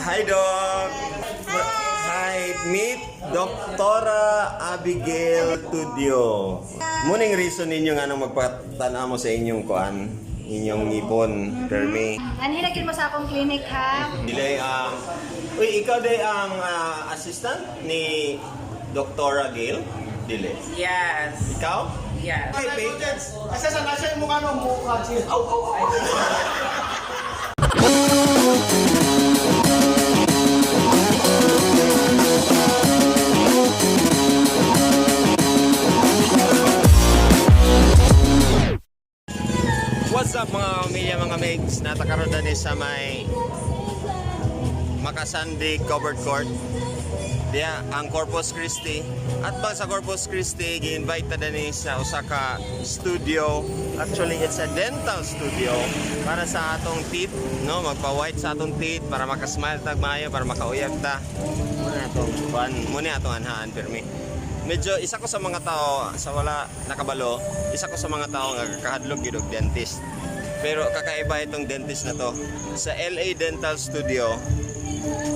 Hi, Doc! Hi! Meet Doktora Abigail Tudio. Muning reason ninyo nga nung magpatanaw mo sa inyong kuan, inyong ngipon, permi. Anhi na mo sa akong clinic ha. Dilay ang... Uy, ikaw day ang assistant ni Doktora Gail? Dili. Yes. Ikaw? Yes. Ay, patients. Asa sa nasa yung mukha no mukha. Aw, aw, aw. What's up, mga pamilya, mga mates? Natakaroon na ni sa may Makasandi Covered Court. Diya, ang Corpus Christi. At ba sa Corpus Christi, gi-invite ta ni sa usa ka studio. Actually, it's a dental studio para sa atong teeth, no? Magpa-white sa atong teeth para makasmile tag maayo, para makauyab ta. Muna atong kuan, muna atong anhaan pirmi. Medyo isa ko sa mga tao sa wala nakabalo, isa ko sa mga tao nga kakahadlok gyud og dentist. Pero kakaiba itong dentist na to. Sa LA Dental Studio,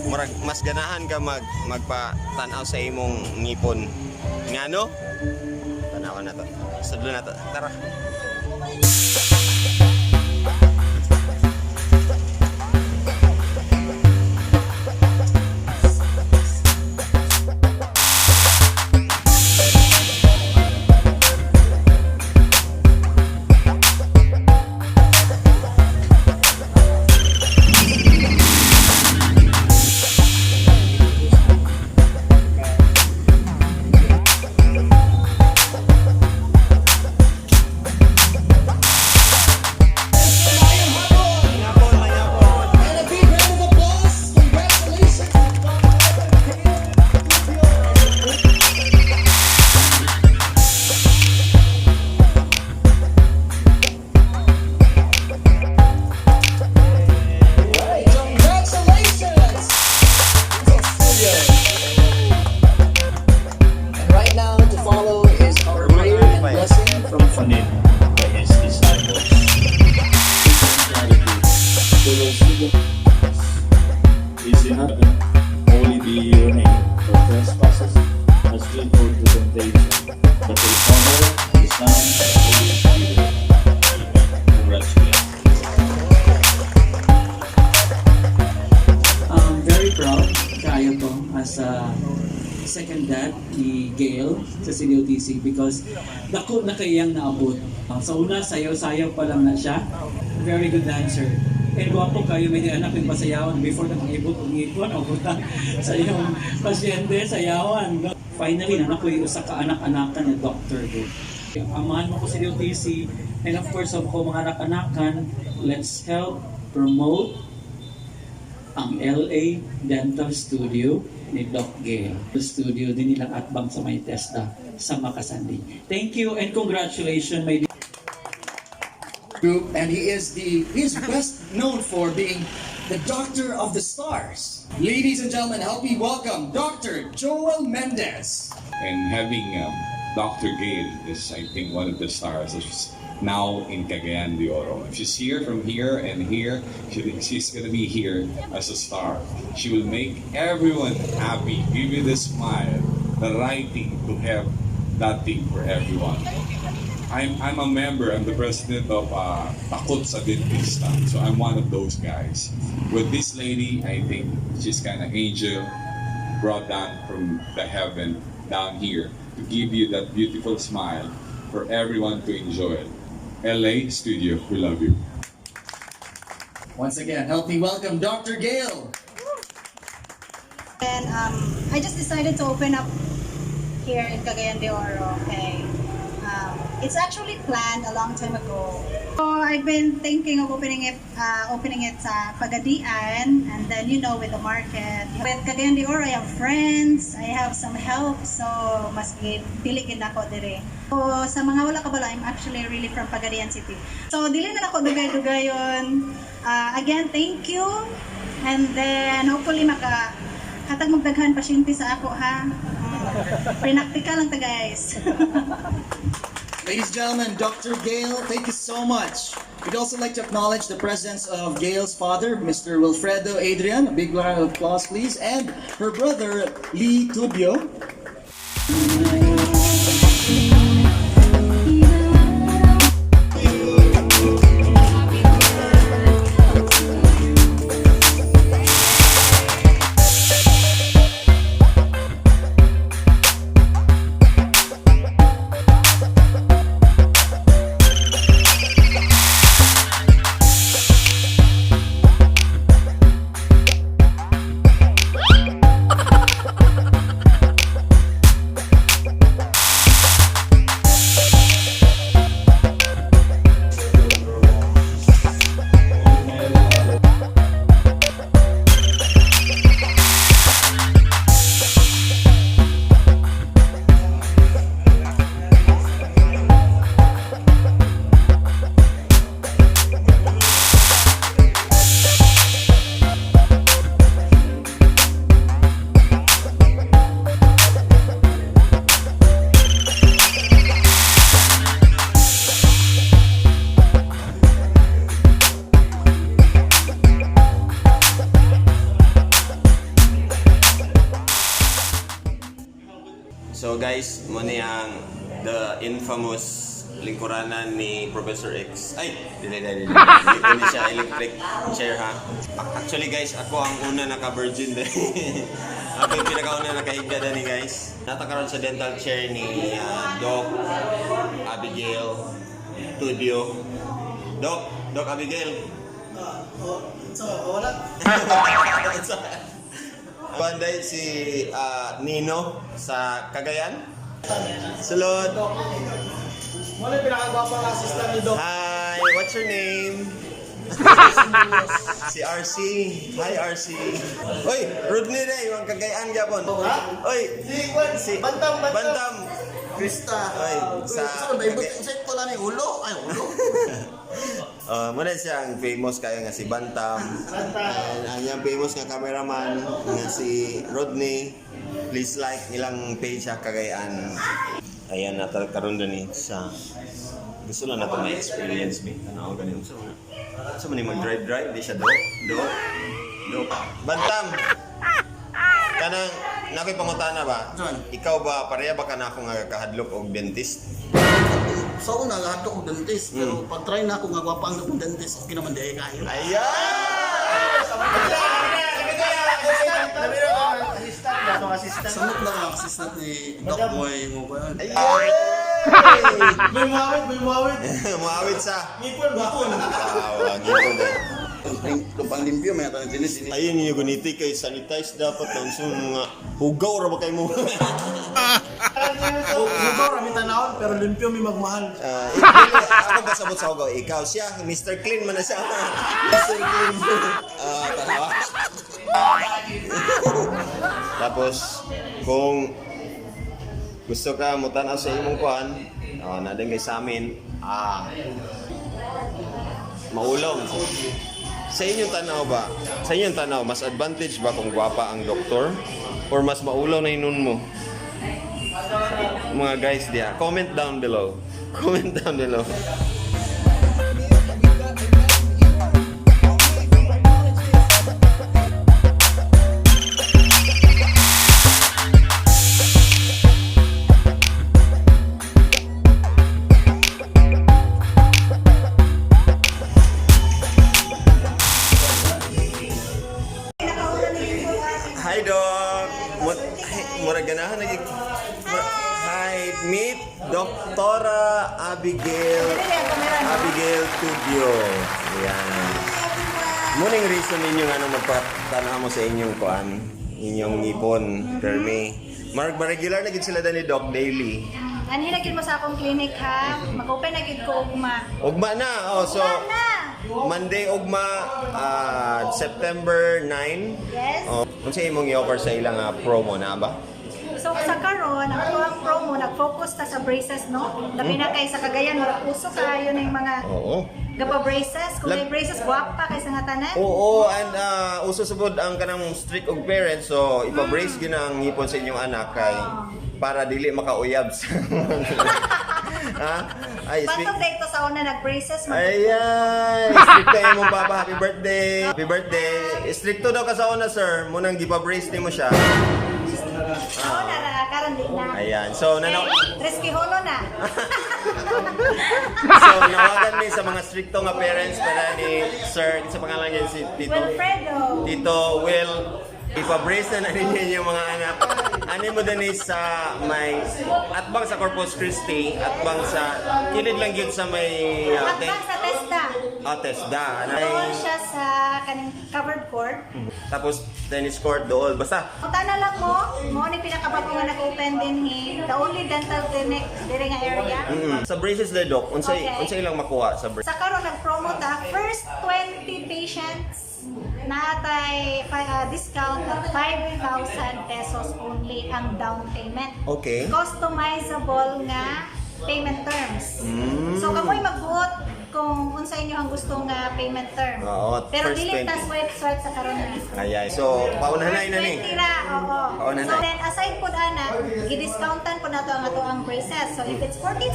murag mas ganahan ka magpa-tanaw sa imong ngipon. Ngano? Tanawan na to. Sudlo na to. Tara. And a big round of applause. Congratulations to Dr. Gail. Right, congratulations! And right now to follow is our prayer and blessing from Funded by his disciples. Is in heaven, holy be your name, for trespasses as we go to temptation, but the Father, the Son, and the Holy Spirit. Amen. Congratulations. Very proud kaayo ko as a second dad ni Gail sa CDOTC because dako na kayang naabot. Sa una, sayaw-sayaw pa lang na siya. Very good dancer. And gwapo kayo, may anak yung pasayawan before na mangibot og ngipon o butang sa iyong pasyente, sayawan. No? Finally, nanak ko usa ka anak-anakan na doctor do. Amahan mo ko sa CDOTC and of course, sa ko mga anak-anakan, let's help promote ang LA Dental Studio ni Doc Gail. The studio din nilang atbang sa may TESDA sa Makasandi. Thank you and congratulations, my Group, and he is best known for being the doctor of the stars. Ladies and gentlemen, help me welcome Dr. Joel Mendez. And having Dr. Gail is, I think, one of the stars that's now in Cagayan de Oro. If she's here from here and here, she's going to be here as a star. She will make everyone happy, give you the smile, the right thing to have that thing for everyone. I'm a member, I'm the president of Takot sa Dentista. So I'm one of those guys. With this lady, I think she's kind of angel brought down from the heaven down here to give you that beautiful smile for everyone to enjoy. LA Studio, we love you. Once again, help me welcome Dr. Gail. And I just decided to open up here in Cagayan de Oro. Okay. It's actually planned a long time ago. So I've been thinking of opening it sa Pagadian, and then with the market. With Cagayan de Oro, I have friends, I have some help, so mas pili gid nako dire. So sa mga wala kabalo, I'm actually really from Pagadian City. So dili na nako dugay-dugayon. Again, thank you. And then hopefully maka hatag magdaghan pasyente sa ako ha. Practical lang ta, guys. Ladies and gentlemen, Dr. Gail, thank you so much. We'd also like to acknowledge the presence of Gail's father, Mr. Wilfredo Adrian. A big round of applause, please. And her brother, Lee Tubio. So guys, mo ni ang the infamous lingkuranan ni Professor X. Ay, dili dili dili. Hindi ko ni siya electric chair ha. Actually guys, ako ang una naka-virgin din. Ako yung pinakauna nakahigda ni guys. Natakaroon sa dental chair ni Doc Abigail Studio. Doc, Doc Abigail. So, wala. Banday si Nino sa Cagayan. Sulod. Wala yung pinakagwapa nga assistant ni Doc. Hi, what's your name? Si RC. Hi RC. Oy, Rodney day, wang Cagayan gyapon. Oy, Si Kwan, si Bantam, Bantam. Bantam. Krista. Oy, sa Sa ba ibot sa ko lang ni ulo. Ay, ulo. Muna siya ang famous kayo nga si Bantam. And ang iyang famous nga cameraman nga si Rodney. Please like ilang page sa Cagayan. Ayan, nata karon din eh, sa gusto lang nato may experience mi. Tanaw gani unsa man. Unsa man ni mag-drive drive di siya do. Do. Do. Bantam. Kanang nakoy pangutana ba? John. Ikaw ba pareha ba ka na ako nga kahadlok og dentist? So, ako nagahato kong dentist. Pero pag try na ako nga gwapa ang akong dentist, okay naman di kayo. Ayan! Samot lang ang assistant ni Doc Boy mo ba? Ayan! May muawit, may muawit. Muawit sa. Ngipon, ngipon. Awa, ngipon din. Lumpang limpyo, may atanong dinis. Ayun yung guniti kay sanitize dapat lang sa mga hugaw ra ba kay mo. Hugaw, rami tanawon, pero limpyo may magmahal. Ako ba sabot sa hugaw? Ikaw siya, Mr. Clean man na siya. Mr. Clean. Tanawa. Tapos kung gusto ka mo tanaw sa imong kuan, oh, na din kay sa amin. Maulong. Sa inyong tanaw ba? Sa inyong tanaw, mas advantage ba kung gwapa ang doktor or mas maulaw na inon mo? Mga guys diya, comment down below. Comment down below. Pinakauna ni Lingkod ate. Hi dog. Ay, murag ganahan naging. Hi, meet Doktora Abigail Dili, ang kamera, no? Abigail Tubio. Ayan. Muning reason ninyo nga nung magpatanaw mo sa inyong kuan, inyong ngipon, permi. Marag ba regular na gid sila dani Doc daily. Anhi na gid mo sa akong clinic ha. Mag-open na gid ko ugma. Ugma na. Oh, so Ugma na. Monday ugma, September 9. Yes. Oh, unsa imong i-offer sa ilang promo na ba? So sa karon, ang atoang promo nag-focus ta sa braces no. Labi na kay sa Cagayan wala uso kayo ng mga Oo. gapa braces. Kung may braces gwapa kay sa nga tanan. Oo, and uso subod ang kanang strict og parents, so ipa-brace gyud ang ngipon sa inyong anak kay para dili makauyab sa Ha? Ay, speak. Bantog dito sa una nag-braces. Ay, stricto imong papa. Happy birthday. Happy birthday. Stricto daw ka sa una, sir. Munang gipa-brace nimo siya. Sa una na, karon di na. Ayan. So, Okay, Risky holo na. So nawagan mi sa mga stricto nga parents para ni sir, sa pangalan niya si Tito. Wilfredo. Tito Will, ipa-brace na na ninyo yung mga anak. Ano mo din sa may atbang sa Corpus Christi, atbang sa kilid lang yun sa may Atbang sa TESDA. Ah, TESDA. Ano, Doon siya sa kaning covered court. Tapos tennis court doon. Basta Punta na lang mo, mo ni pinakabago nga nag-open din hi, the only dental clinic diri nga area. Sa braces le, doc, unsay unsay ilang makuha sa braces? Sa karon nag-promo ta, first 20 patients natay discount of 5,000 pesos only ang down payment. Customizable nga payment terms. So kamoy magbuot kung unsa inyo ang gusto nga payment term. Oo, pero first dili 20. ta swipe swipe sa karon ni. Ayan. So, pauna na ina ni. First 20 ra, oo. Pauna So na. then aside po ana, gi-discountan po nato ang ato ang braces. So if it's 40,000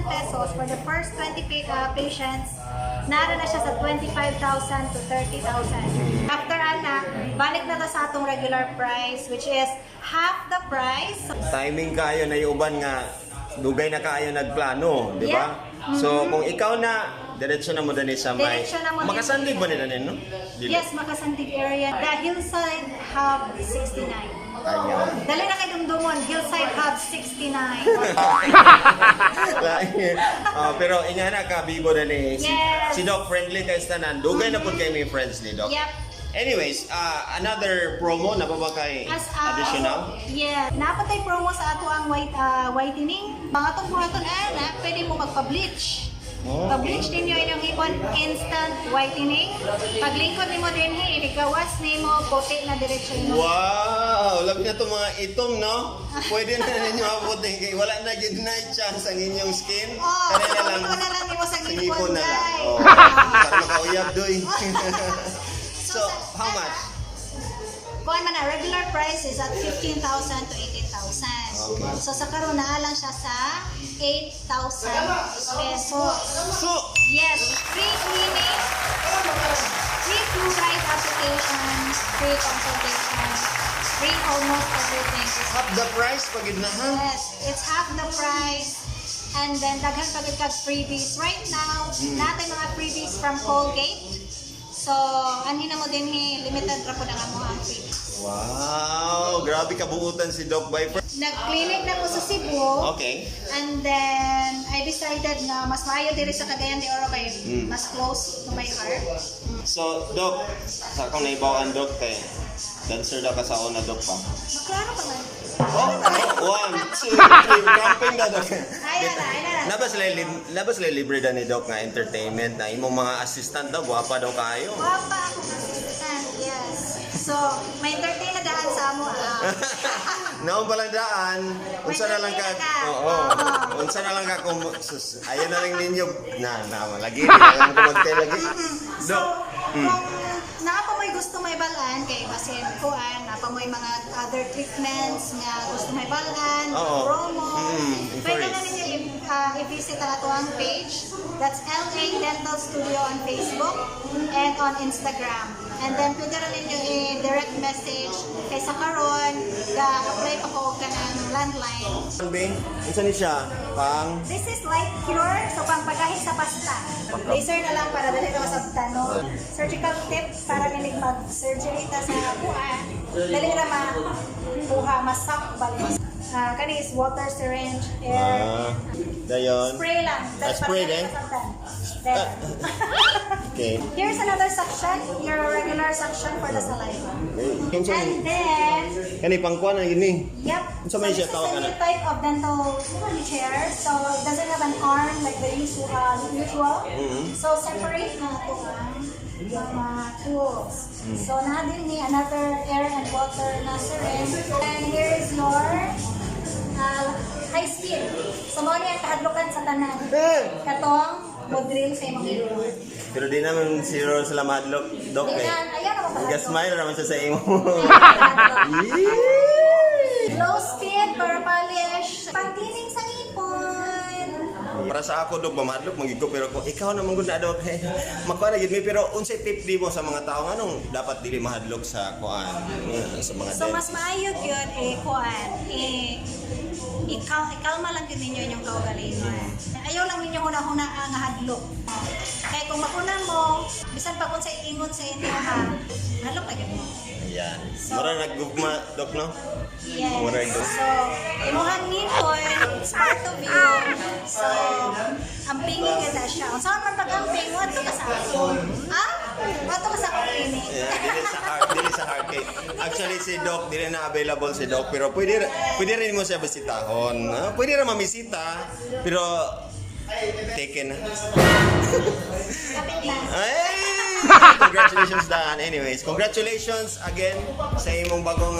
pesos for the first 20 patients, nara na siya sa 25,000 to 30,000. After ana, balik na ta sa atong regular price, which is half the price. Timing kayo na uban nga dugay na kaayo nagplano, di ba? So, kung ikaw na, diretso na mo dani sa may Diretso na mo. Makasandig ba nila no? Dili. Yes, Makasandig area. The Hillside Hub 69. Ayan. Dali na kay dumdumon, Hillside Hub 69. Lain. Ah, pero inya na ka bibo dani si, si Doc friendly kay tanan. Dugay na pud kay may friends ni Doc. Yep. Anyways, another promo na pa ba kay As additional? Yeah. Napatay promo sa ato ang whitening. Mga atong buhaton ana, pwede mo magpa-bleach. Pa-bleach ninyo inyong hipon, instant whitening. Paglingkod nimo dinhi, inigawas nimo puti na diretso imo. Wow! Labi na itong mga itom, no? Pwede na ninyo abot eh. Kay wala na gid na chance ang inyong skin. Oh, Kaya na lang. ipon na lang nimo sa Sa ngipon, ngipon na lang. guys. Oh. Para makauyab, doy. So, how much? Kuan man na, regular price is at 15,000 to 18,000. So sa karon naa lang siya sa 8,000 pesos. So, Yes, free cleaning, free fluoride application, free consultation, free almost everything. Half the price pag na, ha? Yes, it's half the price. And then daghan pa gid kag freebies. Right now, natay mga freebies from Colgate. So, anhi na mo dinhi, limited ra pud ang amo ang freebies. Wow! Grabe kabuutan si Doc Bifer. Nag-clinic na ko sa Cebu. And then, I decided na mas maayo diri sa Cagayan de Oro kay mas close to my heart. So, Doc, sa akong naibawan, Doc, kay dancer daw ka sa una, Doc, pa. Maklaro pa man. Oh, one, two, three, camping na, Doc. Ay, na, ay, na. Nabas sila libre na ni Doc nga entertainment na imong mga assistant daw, gwapa daw kayo. Gwapa akong assistant, yes. So, may entertain na daan sa amo. Ah. Naon pa lang daan, unsa na lang ka, May entertain na ka. oo, unsa na lang ka kung, sus, ayaw na lang ninyo, na, na, lagi, di na lang ko magte lagi. So, Doc, kung naa pa mo'y gusto may balaan, kay basin kuan, naa pa mo'y mga other treatments nga gusto may balaan, promo, pwede na inquiries. ninyo i-visit ang ato ang page. That's LA Dental Studio on Facebook and on Instagram. And then pwede rin ninyo i-direct message kay sa karon, ga-apply pa ko og kanang landline. Bing, unsa ni siya? Pang This is light cure, so pang pagahit sa pasta. Laser na lang para dali na masabtan, no? Surgical tip para minig mag-surgery ta sa kuan. Dali ra makuha, masak balik. Ah, kani is water syringe, air, Ah, dayon. spray lang. Ah, spray Para din? masabtan. There. Okay. Here's another suction, your regular suction for the saliva. Unsa And then, kani pangkuan na gini? Yep. Unsa man So siya this is tawag a ana? new type of dental chair. So it doesn't have an arm like the usual. So separate na ito ang mga tools. So na din ni another air and water na syringe. And here is your high speed. So mo ni ang kahadlukan sa tanan. Katong mo drill sa imong ilong. Pero di naman zero sila madlock, Doc Di eh. na, ayaw na mapahadlok. Nag-smile naman siya sa imo. Low speed para polish. Pang-cleaning sa ngipon. Para sa ako, Dok, mamahadlok man gyud ko, pero kung ikaw naman gud na, Dok, eh, makuha na gyud mi. Pero unsay tip di mo sa mga tao nganong dapat dili mahadlok sa kuan, sa mga So mas dentist? maayo gyud eh kuan eh ikalma lang gyud ninyo inyong kaugalingon. Ayaw lang ninyo huna-huna ang hadlok. Kay kung makuna mo, bisan pa kung sa ingon sa inyo ha, hadlok pa gyud mo. Ayan. Mura naggugma, Dok, no? Yes. Mura gyud. So, imuhang ngipon, it's part of you. So, ampingin gyud na siya. Unsa man pag-amping, wadto ka sa ako. Ah? Wadto ka sa akong clinic. Yeah, dili sa heart, dili sa heart kay. Actually si Doc dili na available si Doc, pero pwede pwede rin mo siya bisitahon. Ah, pwede ra mamisita, pero taken na. Kapit lang. Ay! Congratulations, Dan. Anyways, congratulations again sa imong bagong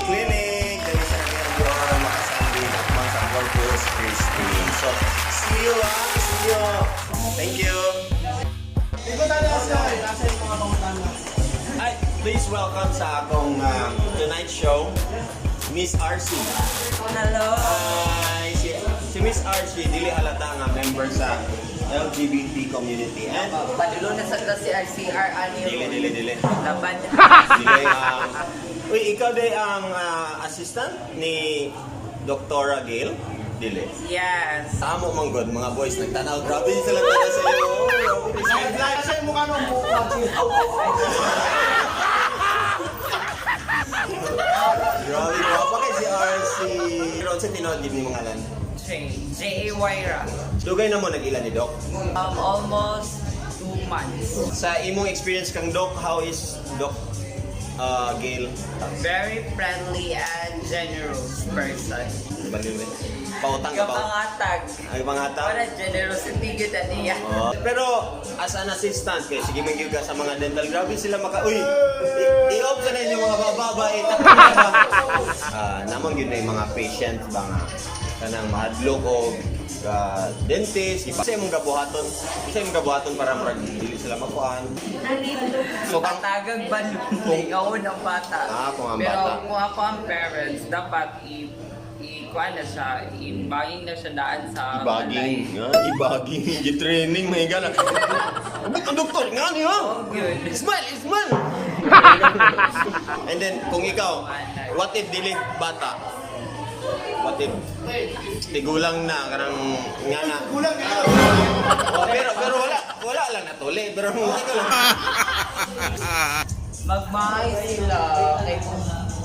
clinic. Dali sa Cagayan de Oro, Makasandi, Akbang sa Corpus Christi. So, see you, ah. See you. Thank you. Ay, please welcome sa akong tonight show, Miss RC. Hello. Hi! Si Miss RC, dili halata nga member sa LGBT community. And Padulo na sa si RCR ani. Dili, dili, dili. Laban. Dili ang... Uy, ikaw day ang assistant ni Doktora Gail? Dili. Yes. Tamo man god, mga boys, nagtanaw. Grabe sila tanaw sa iyo. Live, live. Kasi yung mukha nung mukha. Grabe, grabe kay si RC. Pero sa tinuod gid ni mga lan. J. J.A. Ra. Dugay na mo nag-ila ni Doc. Almost 2 months. Sa imong experience kang Doc, how is Doc Gail? Very friendly and generous person. Baliw eh. Pautang ka ba? Kapangatag. Ay, pangatag? Wala generosity gyud niya. Oh. Pero as an assistant kay sige man gyud ka sa mga dental, grabe sila maka uy, i-off sa na inyong mga bababa eh. Ah, namang gyud na yung mga patient ba nga kanang mahadlok og dentist, isa imong gabuhaton, isa imong gabuhaton para murag dili sila makuan. So kang Patagag ba Ikaw ang bata. Ah, kung ang Pero bata. kung ako ang parents, dapat i i kuan na siya, i-baging na siya daan sa Ibaging, nga, ibaging, gi-training may gala. Abot ang doktor nga niyo. Oh, good. Smile, smile. And then kung ikaw, what if dili bata? What if tigulang na karang nga na. Kulang na. Oh, pero pero wala wala lang natuli, pero ikaw lang. Magmahay sila kay kung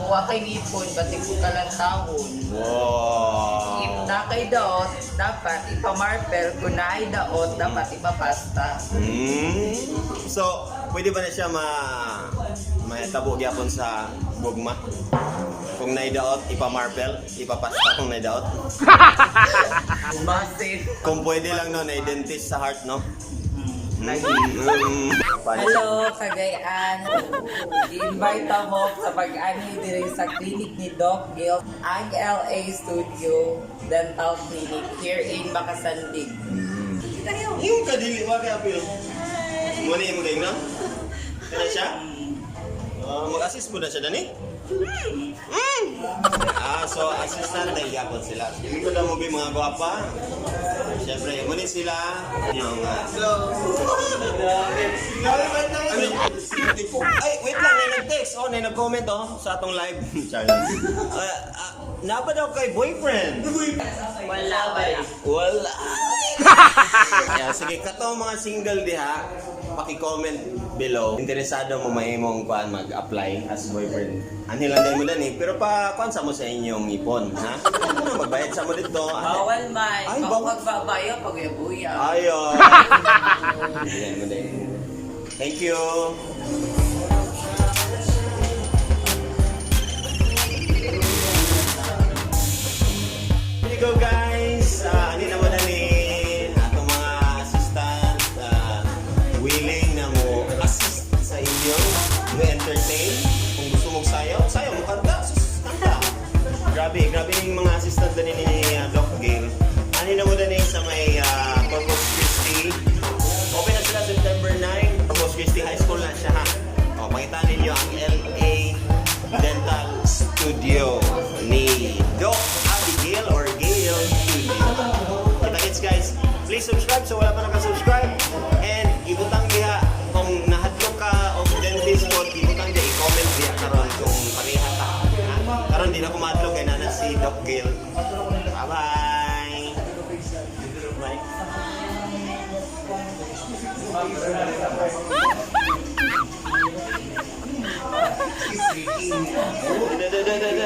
kuha kay ngipon batik ko kalantawon. Wow. If na kay daot, dapat ipamarpel. Kung naay daot, dapat ipapasta. So, pwede ba na siya matabo gyapon sa gugma? Kung naidaot, ipamarpel, ipapasta kung naidaot. Basin. Kung pwede lang no, na dentist sa heart, no? Hello, Cagayan. I-invite mo sa pag-ani diri sa clinic ni Doc Gil, ang LA Studio Dental Clinic here in Makasandig. Yung kadili, wa kay apil. Muna yung mga no? Kana siya? Ah, mag-assist mo na siya, Dani? Ah, so assistant ay gyapon sila. Hindi ko na mo mga gwapa. Siyempre, muna sila. Yung, ay, wait lang, may nag-text. Oh, may nag-comment oh, sa atong live. Charlie. Naa ba daw kay boyfriend? Wala, wala. Wala. Yeah, sige, kato mga single diha, paki-comment below. Interesado mo mahimong kuan mag-apply as boyfriend. Anhi lang din mo dani, pero pa kuan sa mo sa inyong ipon, ha? Ano magbayad sa mo dito? Bawal man. Ay, Ay, bawal. Pagbabayo, pagyabuya. Ayo. Ayan mo din. Thank you. Here you go, guys. Ani na mo dani atong mga assistant willing na mo assist sa inyo, mo entertain. Kung gusto mong sayaw, sayaw mo kanta, sus, kanta. Grabe, grabe yung mga assistant dani ni Doc Gail. Ani na mo dani sa may Corpus Christi. Open na sila September 9. Corpus Christi High School na siya ha. O, pakita ninyo ang LA Dental Studio ni Doc Abigail or Gail. Please subscribe sa wala pa naka-subscribe and ibutang diha kung nahadlok ka og dentist ko, ibutang diha, i-comment diha karon kung pareha ta. Ha? Karon di na ko mahadlok kay naa na si Doc Gail. Bye-bye. Bye.